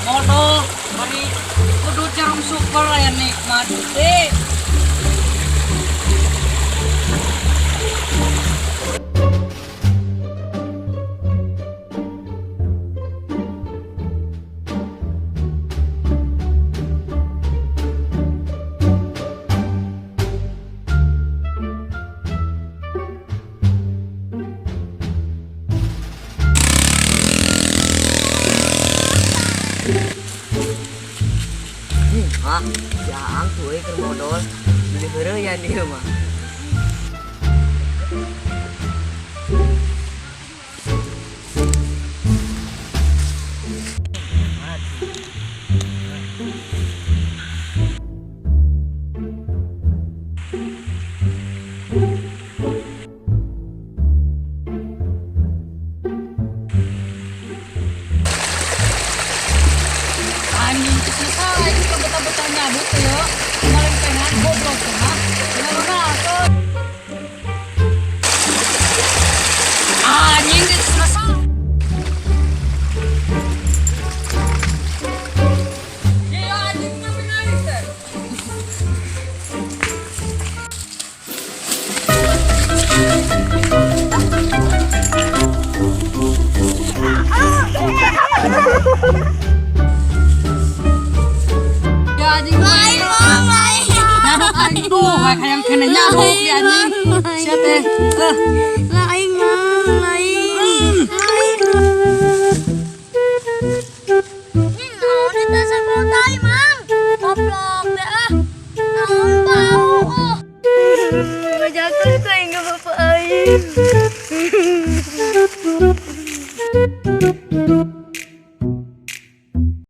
Modal bari kudu carung super ya nikmat teh. Hah, si Aang tuh euy keur modol. Beli heureuyan ieu mah. Anjing selesai itu betah-betah nyabut ya. Malempengan goblok mah. Bener. Anjing selesai. Iya anjing tapi naik teh. Ya anjing Lain Mang, lain. Nyaduk anjing tuh, kayak yang kena nyaduk di anjing. Sia teh. Eh. Lain Mang, lain. Lain. Ini naon eta sabau tai Mang? Goblok deh ah. Naon bau oh. Ngajakeun ka aing ka bapak aing.